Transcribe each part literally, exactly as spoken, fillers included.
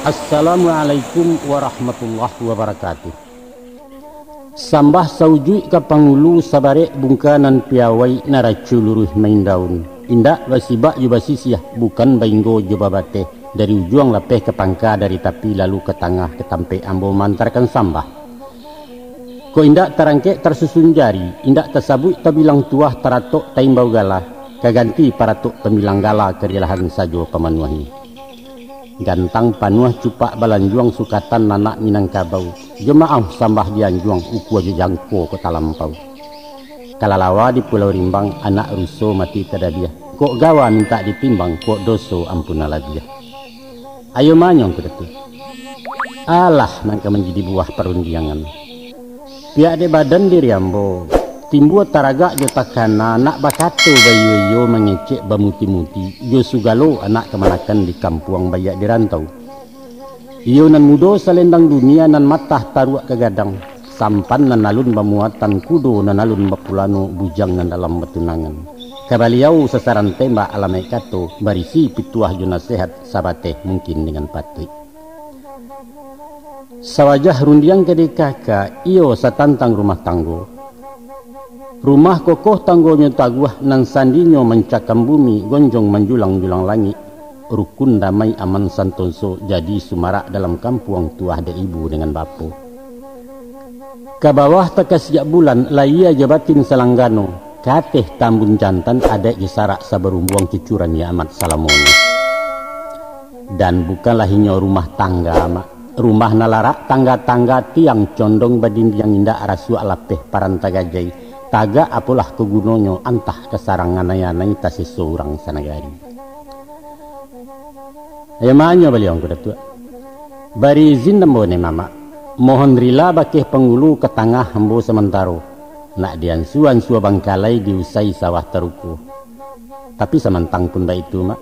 Assalamualaikum warahmatullahi wabarakatuh. Sambah saujuik ka pangulu, sabarek bungka nan piawai, naraco luruih maindaun. Indak basibak jo basisiah, bukan bainggo jo babateh, dari ujuang lapeh ka pangka, dari tapi lalu ka tangah, ka tampek ambo maantakan sambah. Kok indak tarangkek tarsusun jari, indak tasabuik tabilang tuah, taratok taimbau gala, ka ganti paratok pambilang gala, karilahan sajo pamanuahi. Gantang panuah cupak balanjuang, sukatan anak Minangkabau, jo maaf sambah dianjuang, ukua jo jangko kok talampau. Kalalawa di Pulau Rimbang, anak ruso mati tadabiah, kok gawa mintak ditimbang, kok doso ampunan labiah. Ayo manyong ka Datuak. Alah nan ka manjadi buah parundiangan. Pihak dek badan diri ambo, timbua taragak jo takana, nak bakato baiyo-iyo, mangecek bamuti-muti, jo sugalo anak kamanakan di kampuang baiak di rantau. Iyo nan mudo salendang dunia, nan matah taruak ka gadang, sampan nan alun bamuatan, kudo nan alun bapulano, bujang nan dalam batunangan. Ka baliau sasaran tembak alamaik kato, barisi pituah jo nasehat, sabateh mungkin dengan patuik. Sawajah rundiang ka dikaka, iyo satantang rumah tanggo. Rumah kokoh tanggonyo taguah, nan sandinyo mancakam bumi, gonjong manjulang-julang langik, rukun damai aman santoso, jadi sumarak dalam kampuang, tuah dek ibu dengan bapo. Ka bawah takasiak bulan, lahia jo batin salanggano, ka ateh tambun jantan, adaik jo sarak sabarumbuang, cucuran nyo amat salamonyo. Dan bukanlah inyo rumah tangga, Mak. Rumah nan larak tangga-tangga, tiang condong badindiang, indak rasuak lapeh paran tagajai, tagak apolah ka gunonyo, antah ka sarang anai-anai, taseso urang sanagari. Ayo manyong baliau ko, Datuak. Bari izin ambo ne, Mamak. Mohon rila bakeh pangulu, ka tangah ambo samantaro. Nak diansua-ansua bangkalai, diusai sawah taruko. Tapi samantang pun baitu, Mak.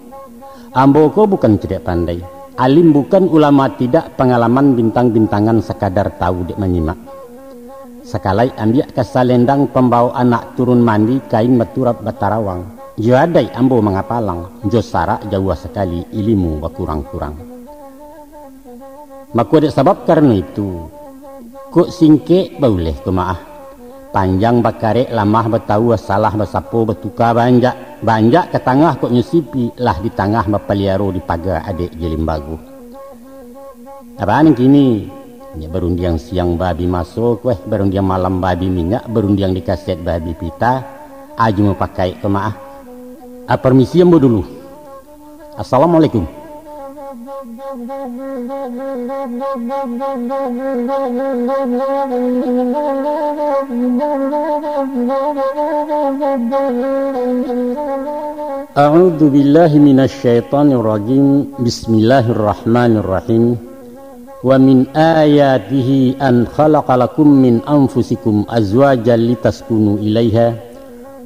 Ambo ko bukan cadiak pandai. Alim bukan, ulama tidak, pangalaman bintang-bintangan, sakadar tahu dek manyimak. Sakali ambiak ka salendang, pambawo anak turun mandi, kain baturap batarawang. Jo adaik ambo mangapalang, jo sarak jauah sakali, ilimu bakurang-kurang. Mako dek sabab karano itu, kok singkek bauleh ko maah. Panjang bakarek, lamah batawua, salah basapo, batuka baanjak, baanjak ka tangah kok nyo sipi, lah di tangah bapaliaro, di paga adaik jo limbago. Apo nan kini? Nyo barundiang siang babi maso ko, eh, barundiang malam babi minyak, barundiang di kaset babi pita, ajo mupakaik ko maah. Ah, permisi ambo dulu. Assalamualaikum. A'udzu billahi minasy syaithanir rajim. Bismillahirrahmanirrahim. Wa min ayatihi an khalaqa lakum min anfusikum azwajan litaskunu ilaiha,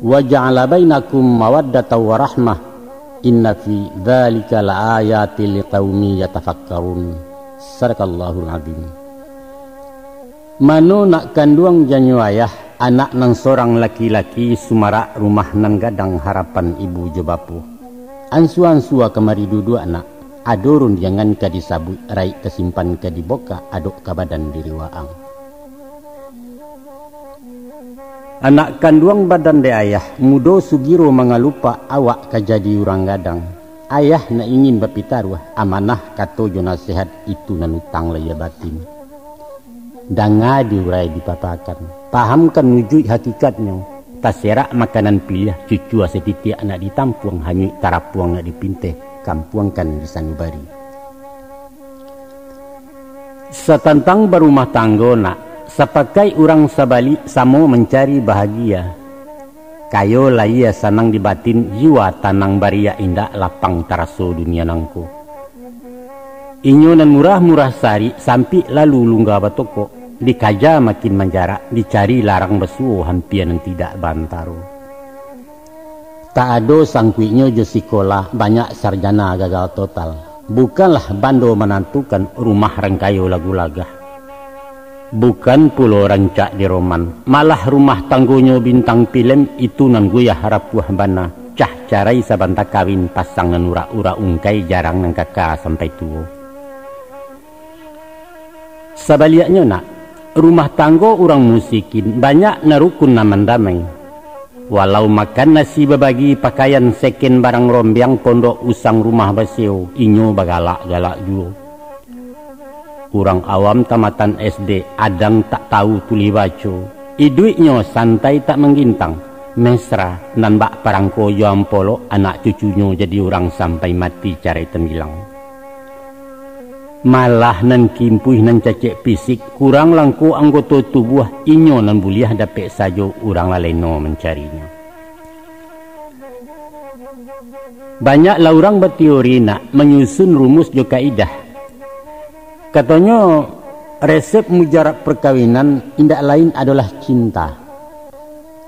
wa ja'ala bainakum mawaddatan wa rahmah, inna fi dzalika laayatil liqaumi yatafakkarun. Sadaqallahul adzim. Mano nak kanduang janyo ayah, anak nan sorang laki-laki, sumarak rumah nan gadang, harapan ibu jo bapo. Ansua-ansua kamari duduak nak, ado rundiangan ka disabuik, raik tasimpan ka dibokak, adok ka badan diri waang. Anak kanduang badan dek ayah, mudo sugiro mangalupak, awak ka jadi urang gadang. Ayah nak ingin bapitaruah, amanah kato jo nasehat, itu nan utang lahia batin. Danga diurai dipapakan, pahamkan wujuik hakikatnyo, taserak makanan piliah, cucua satitiak nak ditampuang, hanyuik tarapuang nak dipinteh, kampuangkan di sanubari. Satantang barumah tanggo nak, sapakaik urang sabalik, samo mancari bahagia. Kayo lahia sanang di batin, jiwa tanang bariak, indak lapang taraso dunia nangko. Inyo nan murah-murah sarik, sampik lalu lungga batokok, dikaja makin manjarak, dicari larang basuo, hampia nan tidak baantaro. Tak ado sangkuiknyo jo sikolah, banyak sarjana gagal total. Bukanlah bando manantukan, rumah rangkayo lagu lagah. Bukan pulo rancak di roman, malah rumah tanggonyo bintang pilem, itu nan goyah rapuah bana, cah carai sabanta kawin, pasang nan urak-urak ungkai, jarang nan kaka sampai tuo. Sabaliaknyo, nak, rumah tanggo urang musikin banyak nan rukun nan mandamai. Walau makan nasi babagi, pakaian seken barang rombiang, pondok usang rumah baseo, inyo bagalak-galak juo. Urang awam tamatan S D, adang tak tahu tulih baco. Iduiknyo santai tak manggintang, mesra, nan bak parangko jo ampolok, anak cucunyo jadi urang sampai mati carai tambilang. Malah nan kimpuih, nan cacek fisik, kurang langko anggoto tubuah, inyo nan buliah dapek sajo, urang lah leno mancarinyo. Banyaklah urang bateori nak manyusun rumus jo kaidah. Katonyo, resep mujarab perkawinan indak lain adolah cinta.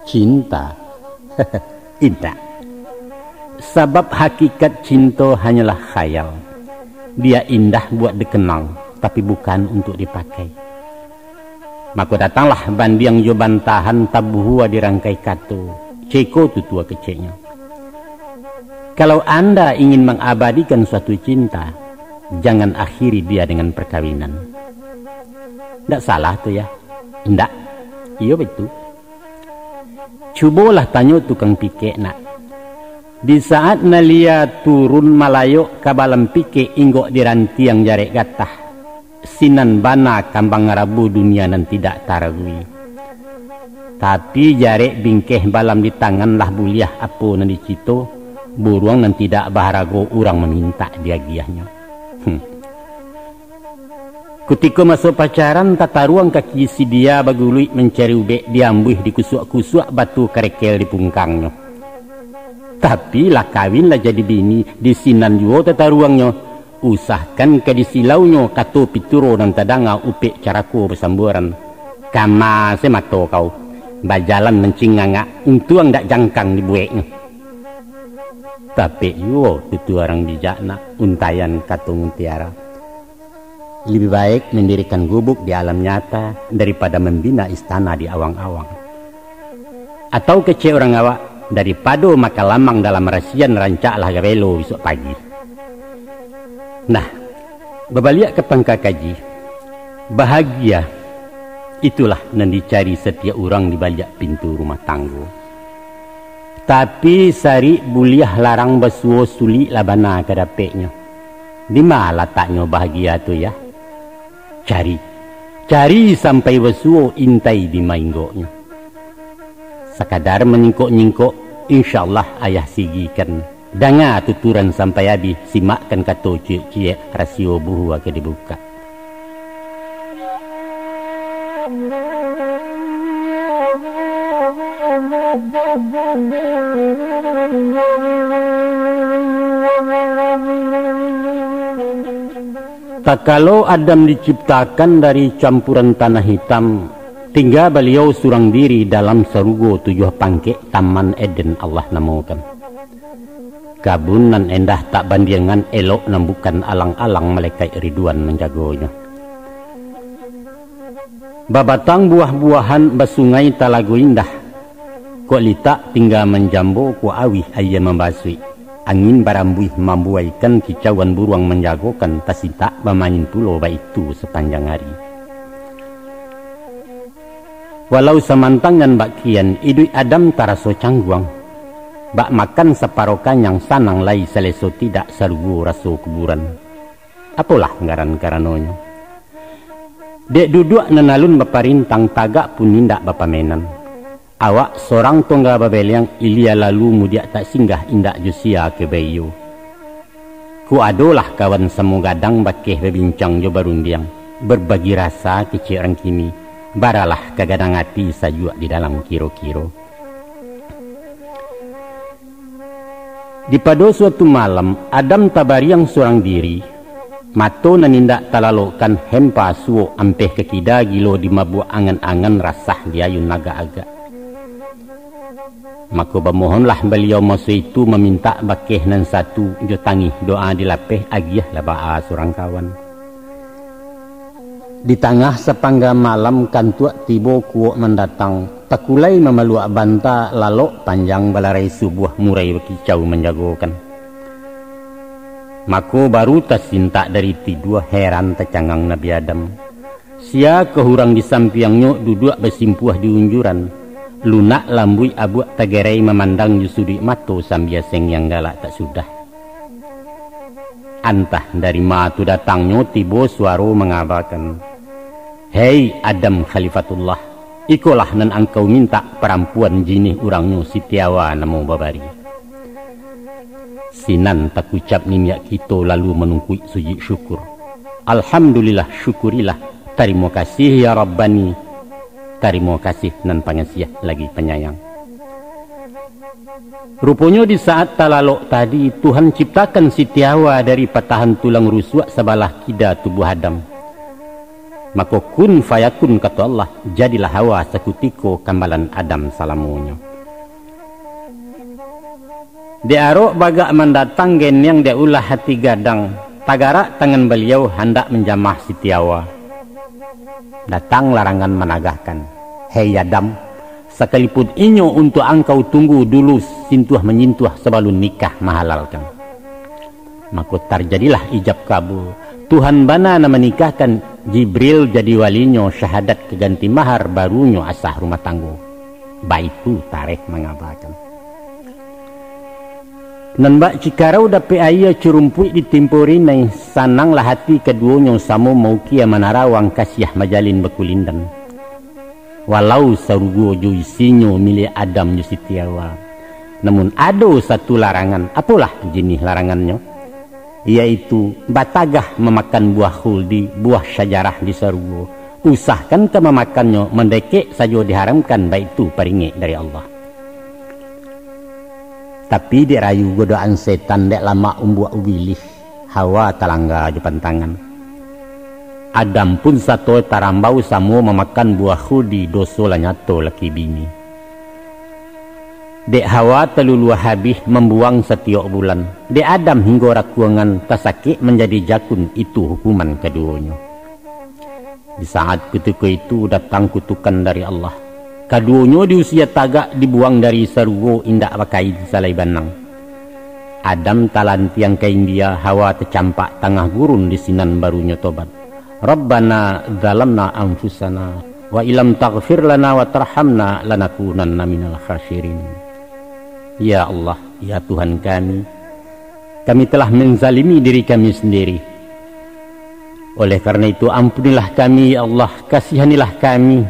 Cinta? Indak. Sabab hakikat cinto hanyolah khayal. Dia indah buat dikenang, tapi bukan untuk dipakai. Mako datanglah bandiang jo bantahan, tabuhua di rangkai kato. Ceko tutua keceknyo. Kalau anda ingin mengabadikan suatu cinta, jangan akhiri dia dengan perkawinan. Ndak salah tu, ya? Ndak. Iyo, betul. Cubolah tanyo tukang pikek, nak. Di saat nalia turun malayok ka balam pikek, inggok di rantiang jarek gatah, sinan bana kambang rabu dunia nan tidak taragui. Tapi jarek bingkeh balam di tangan, lah buliah apo nan dicito, buruang nan tidak baharago urang mamintak diagiahnyo. Hmm. Kutiko maso pacaran, tataruang kaki si dia baguluik mancari ubek, diambuih dikusuak-kusuak batu karekel di pungkangnyo. Tapi lah kawin, lah jadi bini, di sinan juo tataruangnyo. Usahkan ka disilaunyo, kato pituro nan tadanga upek carako basambuaran. Kama se mato kau, bajalan mancingangak, untuang dak jangkang dibueknyo. Tapek juo tutu urang bijak nak, untaian kato mutiara. Lebih baik mendirikan gubuk di alam nyata daripada membina istana di awang-awang. Atau kecek urang awak, daripado makan lamang dalam rasian, rancaklah gabelo bisuak pagi. Nah, babaliak ka pangka kaji, bahagia, itulah nan dicari satiok urang di baliak pintu rumah tanggo. Tapi sarik buliah larang basuo, sulik lah bana ka dapeknyo. Dima lataknyo bahagia tu, yah? Cari, cari sampai basuo, intai dima inggoknyo. Sakadar manyingkok-nyingkok, insyaallah ayah sigikan. Danga tuturan sampai abih, simakkan kato ciek-ciek, rasio buhua ka dibukak. Takalo Adam diciptakan dari campuran tanah hitam, tingga baliau surang diri dalam sarugo tujuah pangkek, Taman Eden Allah namokan. Kabun nan endah tak bandiangan, elok nan bukan alang-alang, malaikat Ridwan manjagonyo. Babatang buah-buahan, basungai talago indah. Kok litak tingga manjambo, kok auih aia mambasuik. Angin barambuih mambuaikan, kicauan buruang manjagokan, tasintak bamain pulo baitu sapanjang ari. Walau samantang nan bak kian, iduik Adam taraso cangguang. Bak makan saparo kanyang, sanang lai saleso tidak, sarugo raso kuburan. Apolah ngaran karanonyo? Dek duduak nan alun baparintang, tagak pun indak bapamenan. Awak sorang tongga babeleang, ilia lalu mudiak tak singgah, indak jo sia ka baiyo. Ko adolah kawan samo gadang, bakeh babincang jo barundiang, barbagi rasa kecek urang kini, baralah ka gadang ati, sajuak di dalam kiro-kiro. Di pado suatu malam, Adam tabariang surang diri, mato nan indak talalokkan, hempa suok ampeh ka kida, gilo dimabuak angan-angan, rasah diayun agak-agak. Mako bamohonlah baliau maso itu, mamintak bakeh nan satu jo tangih, doa dilapeh, agiahlah baa surang kawan. Di tangah sapangga malam, kantuak tibo kuok mandatang, takulai mamaluak banta, lalok panjang balarai subuah, murai bakicau manjagokan. Mako baru tasintak dari tidua, heran tacangang Nabi Adam. Sia ka urang di sampiangnyo duduak basimpuah di unjuran, lunak lambuik abuak tagerai mamandang jo suduik mato sambia sengiang galak tak sudah. Antah dari ma tu datangnyo tibo suaro mangabakan, "Hei Adam Khalifatullah, ikolah nan angkau mintak parampuan jinih urangnyo Siti Hawa namo babari." Sinan takucap niniak kito lalu manungkuik sujud syukur. Alhamdulillah, syukurilah, tarimo kasih ya Rabbani, tarimo kasih nan pangasiah lagi panyayang. Ruponyo di saat talalok tadi, Tuhan ciptakan Siti Hawa dari patahan tulang rusuak sabalah kida tubuah Adam. Mako kun fayakun kato Allah, jadilah Hawa sakutiko kambalan Adam salamonyo. Dek arok bagak mandatang geniang dek ulah hati gadang, tagarak tangan baliau handak manjamah Siti Hawa. Datang larangan managahkan, "Hei Adam, sakalipun inyo untuak angkau tunggu dulu sintuah-manyintuah sabalun nikah mahalalkan." Mako tarjadilah ijab kabul. Tuhan bana nan manikahkan, Jibril jadi walinyo, syahadat ka ganti mahar, barunyo asah rumah tanggo. Baitu tarikh mangabakan. Nan bak cikarau dapek aia, curumpuik ditimpo rinai, sananglah hati kaduonyo samo maukia manarawang, kasiah majalin bakulindan. Walau sarugo jo isinyo miliak Adam jo Siti Hawa, namun ado satu larangan. Apolah jinih larangannyo? Yaitu batagah mamakan buah khuldi, buah syajarah di sarugo. Usahkan ka mamakannyo, mandekek sajo diharamkan, baitu paringek dari Allah. Tapi dek rayu godaan setan, dek lamak umbuak ubilih, Hawa talangga jo pantangan. Adam pun sato tarambau samo mamakan buah khuldi, doso lah nyato laki bini. Dek Hawa taluluah habih mambuang satiok bulan, dek Adam hinggo rakuangan tasakik manjadi jakun, itu hukuman kaduonyo. Di saat kutiko itu datang kutukan dari Allah. Kaduonyo diusia tagak, dibuang dari sarugo indak bakain salai banang. Adam talantiang ka India, Hawa tacampak tangah gurun, di sinan barunyo tobat. "Rabbana zalamna anfusana, wa illam taghfir lana wa tarhamna lanakunanna minal khasirin." Ya Allah, ya Tuhan kami, kami telah menzalimi diri kami sendiri. Oleh karena itu, ampunilah kami, ya Allah, kasihanilah kami.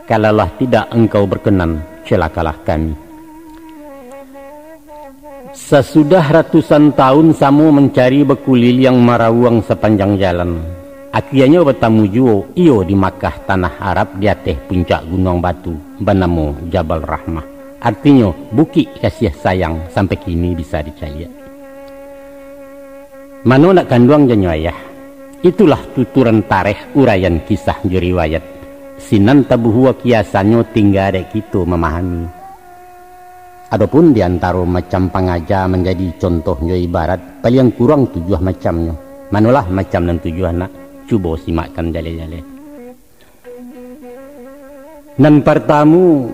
Kalaulah tidak Engkau berkenan, celakalah kami. Sasudah ratusan tahun samo mancari, bakuliliang marawuang sapanjang jalan, akianyo batamu juo iyo di Makkah, tanah Arab, di ateh puncak gunuang batu, banamo Jabal Rahmah. Artinyo, Bukik Kasiah Sayang, sampai kini bisa dicaliak. Mano nak kanduang janyo ayah? Itulah tuturan tarikh, uraian kisah jo riwayat. Sinan tabuhua kiasannyo, tingga dek kito mamahami. Adopun di antaro macam pangaja manjadi contoh jo ibarat, paliang kurang tujuah macamnyo. Manolah macam nan tujuah nak? Cubo simakkan jaleh-jaleh. Nan partamu,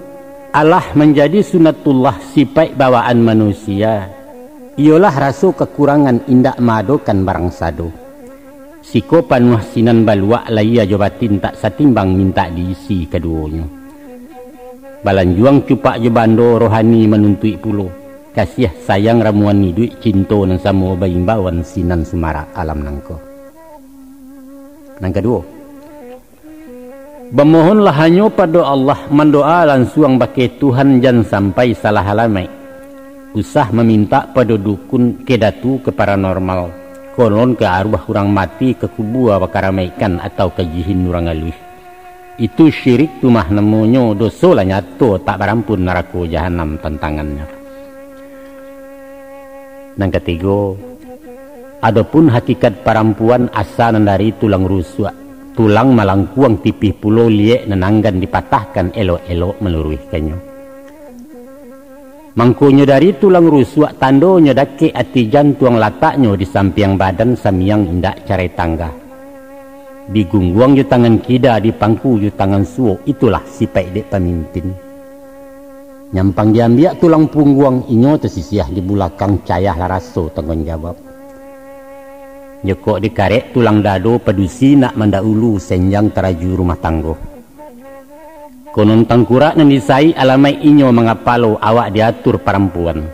alah manjadi sunatullah sipaik bawaan manusia, iyolah raso kakurangan indak maadokan barang sado. Siko panuah sinan baluak, lahia jo batin tak satimbang, mintak diisi kaduonyo. Balanjuang cupak jo bando, rohani manuntuik pulo. Kasiah sayang ramuan iduik, cinto nan samo baimbauan, sinan sumarak alam nangko. Nan kaduo, bamohonlah hanyo pado Allah, mandoa lansuang bakeh Tuhan, jan sampai salah alamaik. Usah mamintak pado dukun, ka datu, ka paranormal, konon ka aruah urang mati, ka kubua bakaramaikkan, atau ka jihin urang aluih. Itu syirik tu mah namonyo, doso lah nyato tak barampun, narako jahanam tantangannyo. Nan katigo, adopun hakikat parampuan asa nan dari tulang rusuak, tulang malangkuang tipih pulo, liek nan anggan dipatahkan, elok-elok maluruihkannyo. Mangkonyo dari tulang rusuak, tandonyo dakek ati jantuang, lataknyo di sampiang badan, samiang indak carai tangga. Digungguang jo tangan kida, dipangku jo tangan suok, itulah sipaik dek pamimpin. Nyampang diambiak tulang pungguang, inyo tasisiah di bulakang, cayah lah raso tangguang jawab. Jokok dikarek tulang dado, padusi nak mandaulu senjang taraju rumah tanggo. Konon tangkurak nan disaik alamaik inyo mangapalo awak diatur parampuan.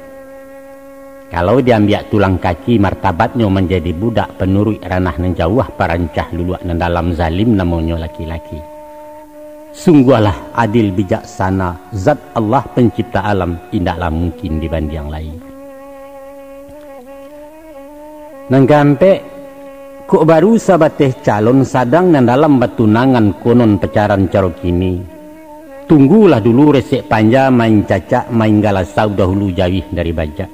Kalau diambiak tulang kaki, martabatnyo manjadi budak panuruik ranah nan jauah, parancah luluak nan dalam, zalim namonyo laki-laki. Sungguahlah adil bijaksana, zat Allah pencipta alam, indaklah mungkin dibandiang lai. Nan kaampek, kok baru sabateh calon sadang nan dalam batunangan, konon pacaran caro kini. Tunggulah dulu resek panja, main cacak, main galasau, dahulu jauih dari bajak.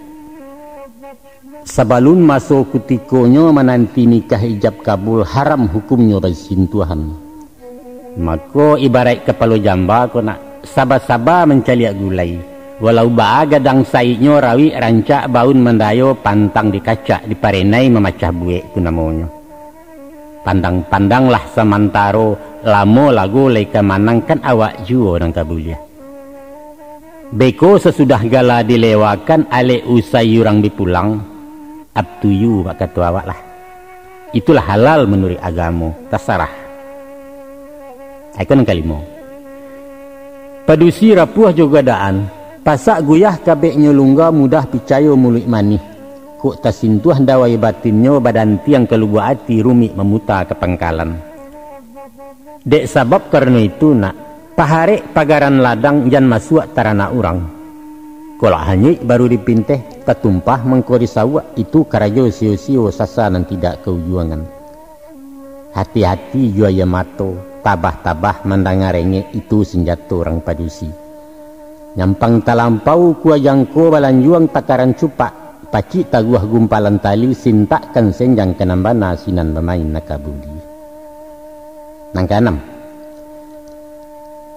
Sabalun maso kutikonyo mananti nikah ijab kabul, haram hukumnyo basintuahan. Mako, ibaraik kapalo jamba ko nak, saba-saba mancaliak gulai. Walau baa gadang saiknyo, rawik rancak baun mandayo, pantang dikacak diparenai, mamacah buek tu namonyo. Pandang-pandanglah samantaro, lamo lago lai ka manang, kan awak juo nan ka buliah. Beko sasudah gala dilewakan, alek usai urang bi pulang, up to you, bak kato awak lah. Itulah halal manuruik agamo, tasarah. Iko nan kalimo. Padusi rapuah jo gadaan, pasak guyah kabeknyo lungga, mudah picayo muluik manih. Kok tasintuah dawai batinnyo, badantiang ka lubuak ati, rumik mamuta ka pangkalan. Dek sabab karano itu nak, paharek pagaran ladang, jan masuak taranak urang. Kolak hanyuik baru dipinteh, tatumpah mangko disauak, itu karajo sio-sio, sasa nan tidak kaujuangan. Hati-hati jo aia mato, tabah-tabah mandanga rengek, itu sinjato urang padusi. Nyampang talampau kua jangko, balanjuang takaran cupak, pacik taguah gumpalan tali, sintakkan senjang ka nan bana, sinan bamain naka budi. Nan kaanam,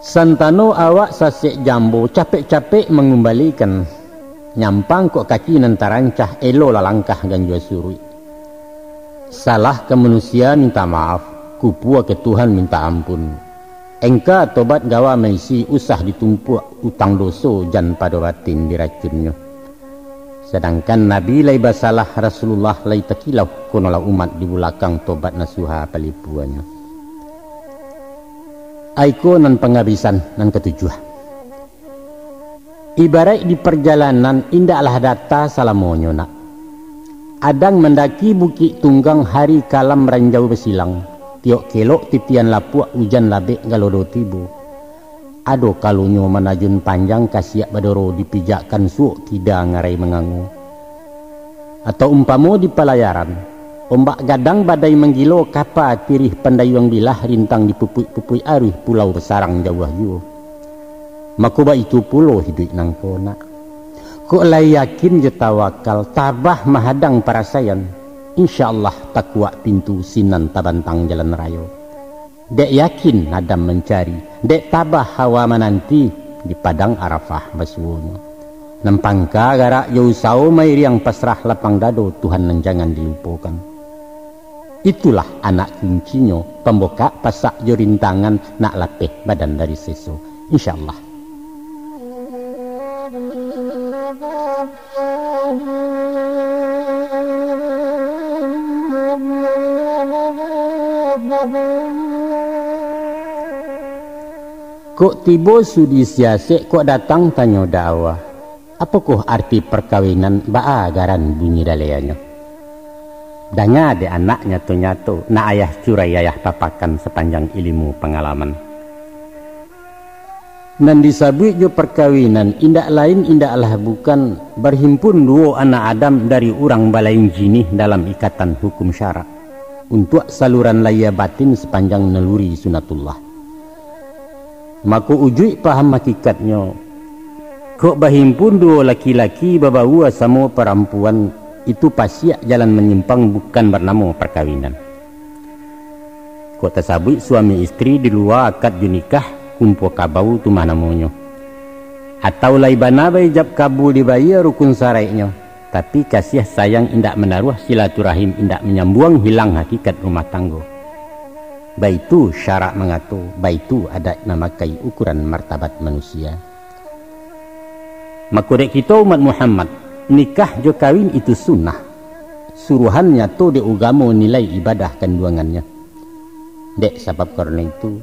santano awak sasek jambo, capek-capek mangumbalikan, nyampang kok kaki nan tarancah, elolah langkah ganjua suruik. Salah ka manusia minta maaf, kupua ka Tuhan minta ampun. Engka tobat gawa maisi, usah ditumpuak utang doso, jan pado batin diracunnyo. Sadangkan Nabi lai basalah, Rasulullah lai takilau, konolah umat di bulakang, tobat nasuha palipuanyo. Aiko nan pangabisan nan katujuah. Ibaraik di parjalanan, indaklah data salamonyo nak. Adang mandaki bukik tunggang, hari kalam ranjau basilang, tiok kelok titian lapuak, ujan labek galodo tibo. Ado kalonyo manajun panjang, kasiak badoro dipijakkan, suok kida ngarai mangango. Atau umpamo di palayaran, ombak gadang badai manggilo, kapa tirih pandayuang bilah, rintang dipupuik-pupuik aruih, pulau basarang jauah juo. Mako baitu pulo hiduik nangko nak. Kok lai yakin jo tawakal, tabah mahadang parasaian, insya Allah takuak pintu, sinan tabantang jalan rayo. Dek yakin Adam mancari, dek tabah Hawa mananti, di padang Arafah basuonyo. Nan pangka garak jo usao mairiang, pasrah lapang dado, Tuhan nan jangan dilupokan. Itulah anak kuncinyo, pambukak pasak jo rintangan, nak lapeh badan dari seso. Insya Allah. Kok tibo sudi siasek, kok datang tanyo dawa. Apokoh arti parkawinan, baa garan bunyi daleanyo? Danga dek anak nyato-nyato, nak ayah curai ayah papakan, sapanjang ilimu pangalaman. Nan disabuik jo parkawinan, indak lain indaklah bukan, barhimpun duo anak Adam dari urang balain jinih dalam ikatan hukum syarak, untuak saluran lahia batin sapanjang naluri sunatullah. Mako ujuik paham hakikatnyo, kok bahimpun duo laki-laki babaua samo parampuan, itu pasiak jalan manyimpang, bukan barnamo parkawinan. Kok tasabuik suami istri di lua akad jo nikah, kumpua kabau tu mah namonyo. Atau lai bana baijab kabul dibayia rukun saraiknyo, tapi kasiah sayang indak manaruah, silaturahim indak manyambuang, hilang hakikat rumah tanggo. Baitu syarak mangato, baitu adaik mamakai ukuran martabat manusia. Mako dek kito umat Muhammad, nikah jo kawin itu sunnah. suruahan nyato dek ugamo nilai ibadah kanduangannyo. Dek sabab karano itu,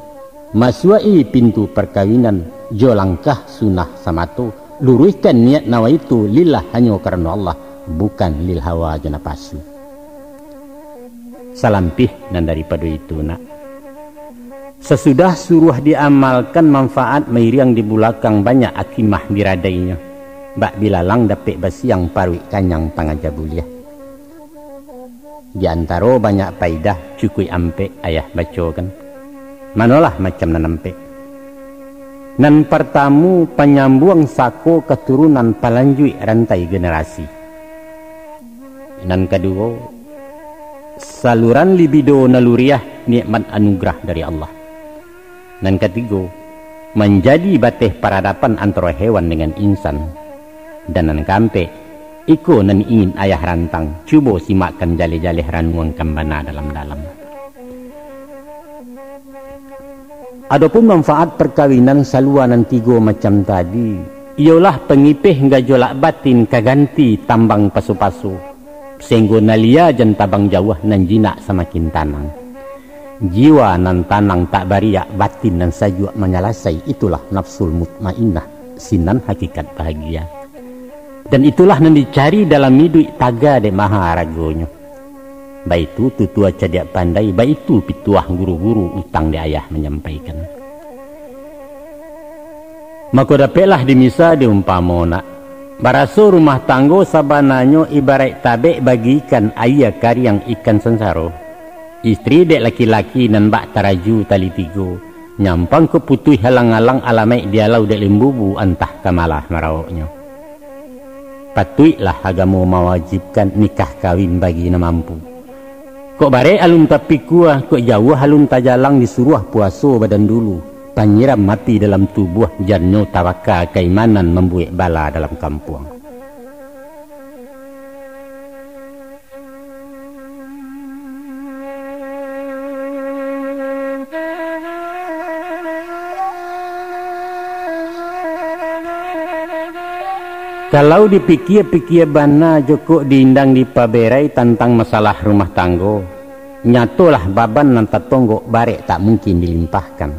masuak-i pintu parkawinan jo langkah sunnah samato, luruihkan niat nawaitu lillah hanyo karano Allah, bukan lil hawa jo napasu. Salampih nan daripado itu, nak. Sasudah suruah diamalkan, manfaat mairiang di bulakang, banyak akimah diradainyo. Bak bilalang dapek basiang, paruik kanyang pangaja buliah. Di antaro banyak paidah, cukuik ampek ayah bacokan. Manolah macam nan ampek. Nan partamu, panyambuang sako katurunan, palanjuik rantai generasi. Nan kaduo, saluran libido naluriah, nikmat anugerah dari Allah. Nan katigo, manjadi bateh paradapan antaro hewan dengan insan. Dan nan kaampek, iko nan ingin ayah rantang, cubo simakkan jaleh-jaleh, ranuangkan bana dalam-dalam. Adopun manfaat parkawinan salua nan tigo macam tadi, iyolah pangipeh gajolak batin ka ganti tambang paso-paso, sahinggo nan lia jan tabang jauah, nan jinak samakin tanang. Jiwa nan tanang tak bariak, batin nan sajuak manyalasai, itulah nafsul mutmainnah, sinan hakikat bahagia. Dan itulah nan dicari dalam iduik, taga dek maha aragonyo. Baitu tutua cadiak pandai, baitu pituah guru-guru, utang di ayah manyampaikan. Mako dapeklah dimisa di umpamo, nak. Baraso rumah tanggo sabananyo ibaraik tabek bagikan aia kariang ikan sansaro. Istri dek laki-laki nan bak taraju tali tigo, nyampang ka putuih alang-alang, alamaik dialau dek limbubu, antah ka malah marawoknyo. Patuiklah agamo mawajibkan nikah kawin bagi nan mampu. Kok barek alun tapikua, kok jauah alun tajalang, disuruah puaso badan dulu, panyiram api dalam tubuah, jan nyo tabaka kaimanan, mambuek bala dalam kampuang. Kalau dipikia-pikia bana, jokok diindang dipaberai tantang masalah rumah tanggo, nyatolah baban nan tatonggok barek tak mungkin dilimpahkan.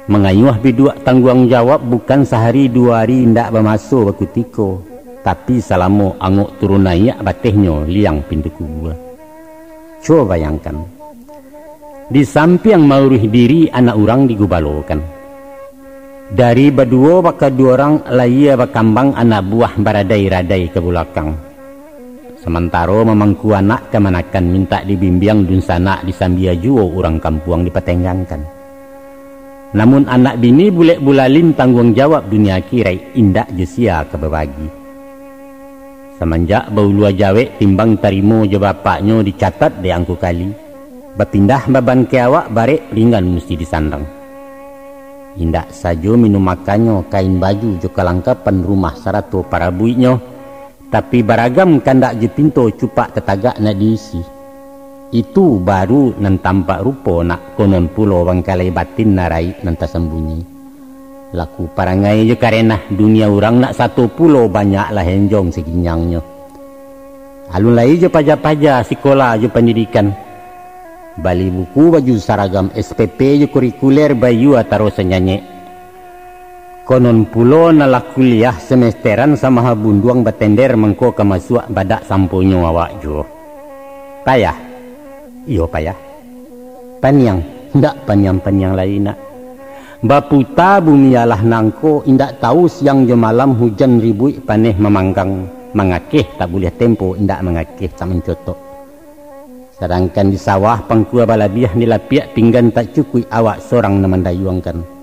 Mangayuah biduak tangguang jawab bukan sahari duo hari, indak bamaso bakutiko, tapi salamo angok turun naiak, batehnyo liang pintu kubua. Cubo bayangkan, di sampiang mauruih diri, anak urang digubalokan. Dari baduo bakaduo urang, lahia bakambang anak buah, baradai-radai ka bulakang. Samantaro mamangku anak kamanakan, mintak dibimbiang dunsanak, disambia juo urang kampuang dipatenggangkan. Namun anak bini bulek bulalin, tangguang jawab dunia akiraik, indak jo sia ka babagi. Samanjak baulua jawek, timbang tarimo jo bapaknyo dicatat dek angku kali, bapindah baban ka awak, barek ringan musti disandang. Indak sajo minum makannyo, kain baju jo kalangkapan rumah sarato parabuiknyo, tapi baragam kandak jo pinto, cupak tatagak nak diisi. Itu baru nan tampak rupo, nak, konon pulo bangkalai batin nan raik nan tasambunyi. Laku parangai jo karenah dunia urang nak sato pulo, banyaklah enjong saginjangnyo. Alun lai jo paja-paja, sikola jo pandidikan. Bali buku, baju saragam, S P P jo kurikuler, bayua taro sanyanyek. Konon pulo nan lah kuliah semesteran samaha bunduang batender, mangko ka masuak badak samponyo awak juo. Payah? Iyo payah. Paniang? Ndak paniang-paniang lai, nak. Baputa bumi alah nangko, indak tahu siang jo malam, hujan ribuik paneh mamanggang, mangakeh tak buliah tempo, indak mangakeh tak mancotok. Sadangkan di sawah pangkua balabiah, di lapiak pinggan tak cukuik, awak sorang nan mandayuangkan.